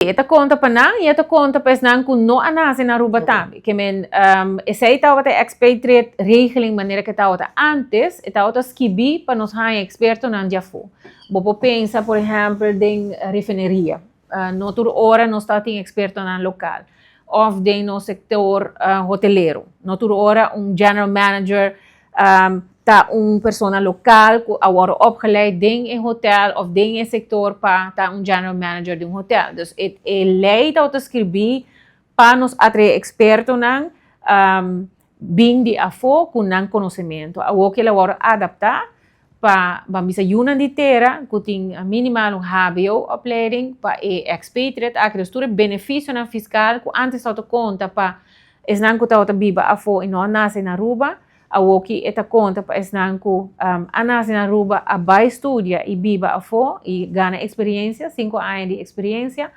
E ta konta pa nan i e ta konta pa esnan ku no a nase na Aruba tambe. Ke men, esei tabata e expatriate regeling manera ku e tabata antes, e tabata skibí pa nos haña ekspertonan di afó. Bo por pensa, por ehèmpel, den refineria. No tur ora nos tabatin ekspertonan lokal. Òf den nos sektor hotelero. No tur ora un general manager ta un persona lokal ku a wòrdu opgeleid den e hotel òf den e sektor pa ta un general manager di un hotel. Dus e e lei tabata skirbí pa nos atraé ekspertonan bin di afó ku nan konosementu. Awor ku el a wòrdu adaptá pa ban bisa yunan di tera ku tin minimal un hbo opleiding pa e expatriate aki. Dus tur e benefisionan fiskal ku ántes tabata konta pa esnan ku tabata biba afó i no a nase na Aruba, awoki e ta konta pa esnan ku a nase na Aruba, a bai studia i biba afó i gana eksperiensia, 5 aña di eksperiensia,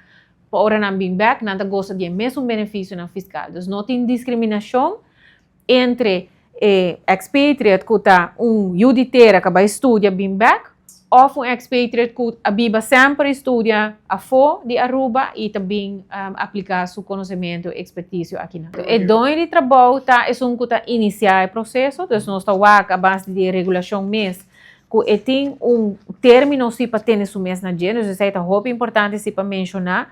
pa ora nan bin bèk nan ta gosa di e mesun benefisionan fiskal. Dus no tin diskriminashon entre e expatriate ku ta un yu di tera ku a bai studia bin bèk òf un expatriate ku a biba semper i studia afó di Aruba i ta bin apliká su konosementu i ekspertisio akinan. E doño di trabou ta esun ku ta inisiá e proseso, dus nos ta wak a base di e regulashon mes ku e tin un término si pa tene su mes na dje, dus esei ta hopi importante si pa menshoná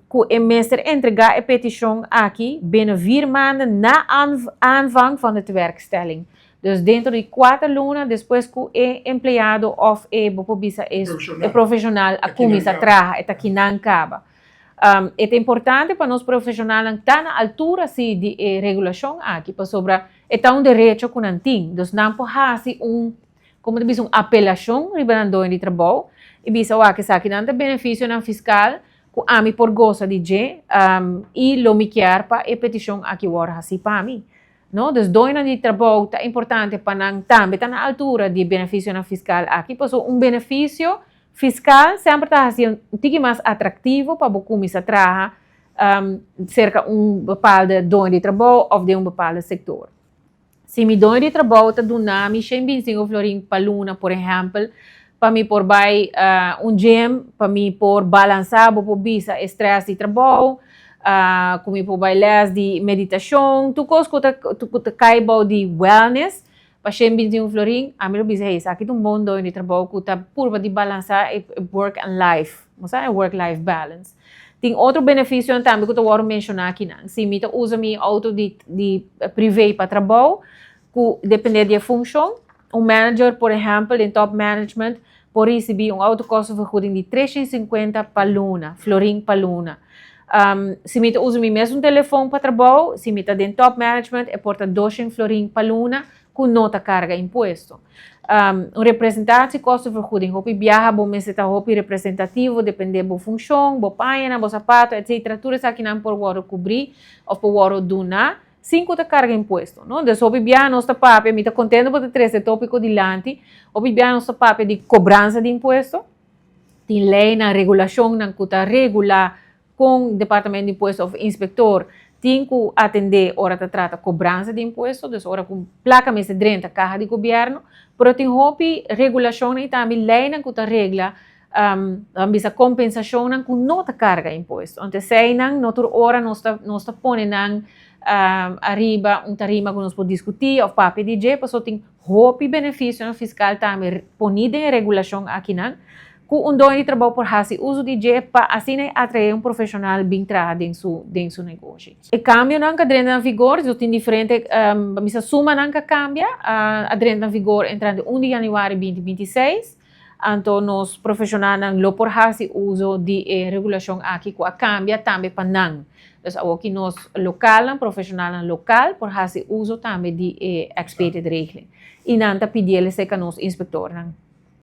ku e mester entregá e petishon aki binnen 4 maanden na aanvang van de tewerkstelling. Dus dentro di 4 luna despues ku e empleado òf e, bo por bisa, e profeshonal a kuminsá traha, e ta kinan kaba. E ta importante pa nos profeshonalnan ta na altura si di e regulashon aki, pasobra e ta un derecho ku nan tin. Dus nan por hasi un, komo ta bisa, un apelashon riba nan doño di trabou i bisa wak esakinan ta benefisionan fiskal ku ami por gosa di dje i lo mi kier pa e petishon aki wòrdu hasi pa mi. No? Dus doñonan di trabou ta importante pa nan tambe ta na altura di e benefisionan fiskal aki, pasobra un benefisio fiskal semper ta hasi un tiki mas atraktivo pa bo kuminsá traha serka un bepaalde doño di trabou òf den un bepaalde sektor. Si mi doño di trabou ta duna mi 125 florin pa luna, por ehèmpel, pa mi por bai un gym, pa mi por balansá, bo por bisa, e strès di trabou, ku mi por bai lès di meditashon, tur kos ku ta kai bou di wellness, pa 121 florin, ami lo bisa, hey, esaki ta un bon doño di trabou ku ta purba di balansá e work and life, bo sa, e work life balance. Tin otro benefisionan tambe ku ta wòrdu menshoná akinan. Si mi ta usa mi outo di privé pa trabou, ku dependé di e funshon, un manager, por ehèmpel, den top management, por risibí un autokostenvergoeding di 350 pa luna, florin pa luna. Si mi ta usa mi mesun telefòn pa trabou, si mi ta den top management, e por ta 200 florin pa luna, ku no ta karga impuesto. Un representatiekostenvergoeding, hopi biaha bo mester ta hopi representativo, dependé bo funshon, bo pañanan, bo sapato, etc. Tur esakinan por wòrdu kubrí òf por wòrdu duná sin ku ta karga impuesto, no? Dus hopi biaha nos ta papia, mi ta kontentu pa ta trese e tópiko dilanti, hopi biaha nos ta papia di kobransa di impuesto. Tin leinan, regulashonnan ku ta regulá kon departamento di impuesto òf inspektor tin ku atendé ora ta trata kobransa di impuesto, dus ora ku plaka mester drenta kaha di gobièrnu, pero tin hopi regulashonnan i tambe leinan ku ta regla ban bisa kompensashonnan ku no ta karga impuesto. Anto eseinan no tur ora nos ta pone nan ariba un tarima ku nos por diskutí òf papia di dje, pasobra tin hopi benefisionan fiskal tambe poní den e regulashon akinan ku un doño di trabou por hasi uso di dje pa asina e atraé un profeshonal bin traha den su negoshi. E kambionan ku a drenta na vigor, so tin diferente, ban bisa, sumanan ku a kambia, a drenta na vigor entrante 1 di yanüari 2026, anto nos profeshonalnan lo por hasi uso di e regulashon aki ku a kambia tambe pa nan. Dus awoki nos lokalnan, profeshonalnan lokal por hasi uso tambe di e expatriate regeling. I nan ta pidié serka nos inspektornan.